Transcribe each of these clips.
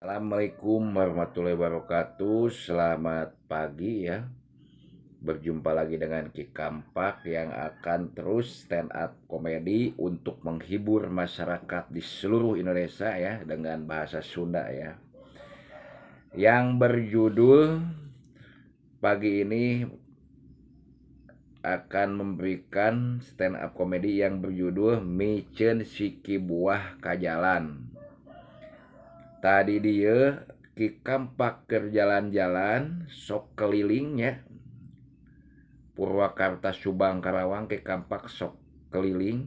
Assalamualaikum warahmatullahi wabarakatuh. Selamat pagi ya. Berjumpa lagi dengan Ki Kampak yang akan terus stand up komedi untuk menghibur masyarakat di seluruh Indonesia ya, dengan bahasa Sunda ya. Yang berjudul pagi ini akan memberikan stand up komedi yang berjudul Miceun Siki Buah Ka Jalan. Tadi dia Ki Kampak keur jalan-jalan sok kelilingnya Purwakarta, Subang, Karawang. Ki Kampak sok keliling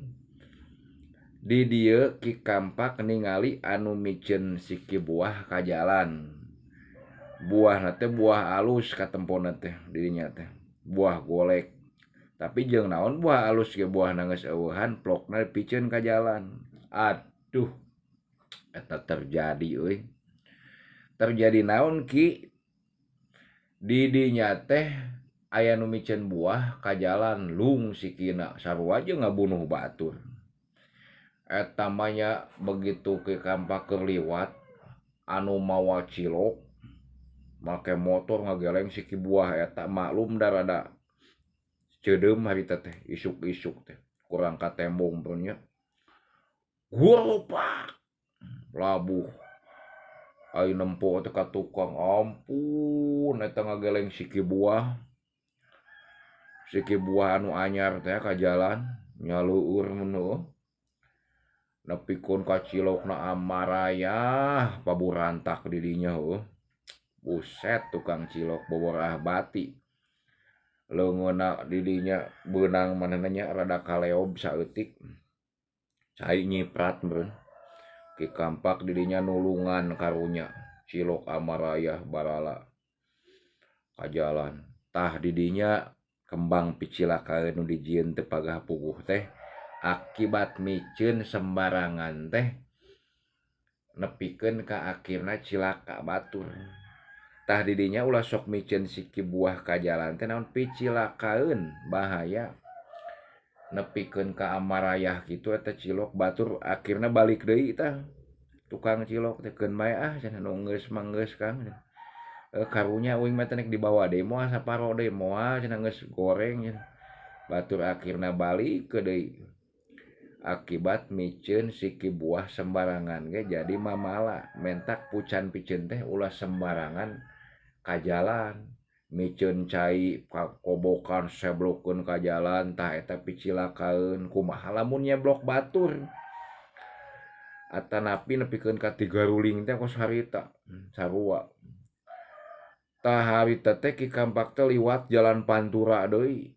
di dieu. Ki Kampak ningali anu miceun siki buah ka jalan. Buah teh buah alus, katempona teh dirinya teh buah golek, tapi jeung naon buah alus ge buah geus eueuhan, plokna dipiceun ka jalan. Aduh, eta terjadi euy. Terjadi naon, Ki? Di dinya teh aya nu miceun buah ka jalan, lung sikina, sarua jeung ngabunuh batur eta mah nya. Begitu Ki Kampak keur liwat, anu mawa cilok make motor ngageleng siki buah eta. Maklum da rada ceudeum harita teh, isuk-isuk teh kurang katembong nya. Gurupak labuh. Ai nempo teh ka tukang, ampun, eta ngageleng siki buah, siki buah anu anyar teh ka jalan, nyaleueur mun nepikeun ka cilokna. Amarayah paburantak di dinya heueuh. Buset, tukang cilok boborah bati leungeunna di dinya beunang manehna nya, rada kaleob saeutik, cai nyiprat meureun. Ki Kampak di dinya nulungan, karunya cilok amarayah barala ka jalan. Tah, di dinya kembang picilakaeun nu dijieun teu pagah puguh teh akibat miceun sembarangan teh nepikeun ka akhirna cilaka batur. Tah, di dinya ulah sok miceun siki buah ka jalan teh, naon picilakaeun, bahaya nepikeun ka amarayah kitu eta cilok batur. Akhirna balik deui tah tukang cilok teh, "Keun bae ah," cenah, "nu geus mah geus, Kang. Karunya uing mah teh nek dibawa deui moal saparo deui, moal," cenah, "geus goreng," cenah. Batur akhirna balik ke deui akibat miceun siki buah sembarangan ge jadi mamala. Mentak pucan piceun teh ulah sembarangan ka jalan, miceun cai kobokan seblokeun ka jalan. Tah, eta picilakaeun. Kumaha lamun nyeblok batur atanapi nepikeun ka tigaruling teh kos harita sarua. Tah, harita teh Ki Kampak teh liwat jalan Pantura deui,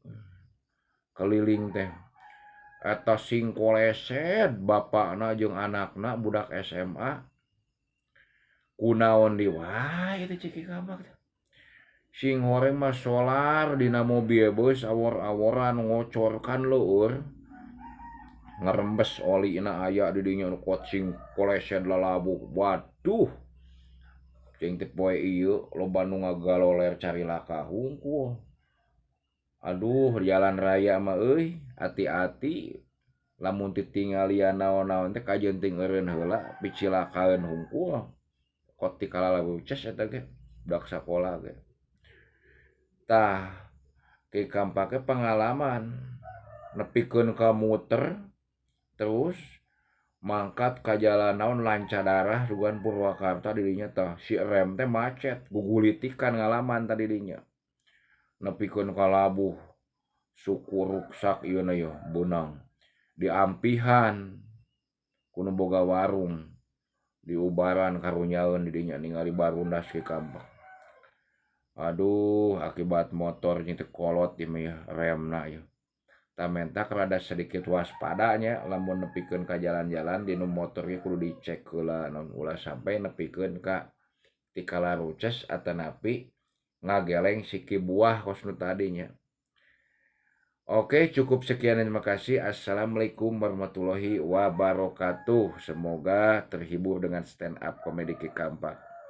keliling teh eta sing koleset bapakna jeung anakna budak SMA. Kunaon di wae teh, cek Ki Kampak teh, sing horeng mah solar dina mobil bus awor-aworan ngocorkan leueur, ngerembes olina aya di dinya nu kuat, sing koleset lalabuh. Waduh, cing teh, poe ieu loba nu ngagaloler carilaka hungkul. Aduh, jalan raya mah euy, hati-hati. Lamun titinggalian naon-naon teh kajeun ting eureun heula, picilakaeun hungkul. Kot ti kalalabuh ces eta ge budak sakola ge. Tah, Ki Kampak pengalaman nepikeun ka muter terus mangkat ka jalan naon, Lancadarah sugan Purwakarta di dinya. Tah, si rem teh macet gugulitikan, ngalaman tadi dinya nepikeun ka labuh, suku ruksak ieu na, ieu beunang diampihan ku nu boga warung, diubaran. Karunyaeun di dinya ningali barundas Ki Kampak. Aduh, akibat motor teh kolot ieu mah remna ieu. Tah, mentak rada sedikit waspada nya lamun nepikeun ka jalan-jalan dinu motor ge kudu dicek heula naon, ulah sampai nepikeun ka tikalaruces atanapi ngageleng siki buah kos nu tadi nya. Oke, cukup sekian dan terima kasih. Assalamualaikum warahmatullahi wabarakatuh. Semoga terhibur dengan stand up komedi Ki Kampak.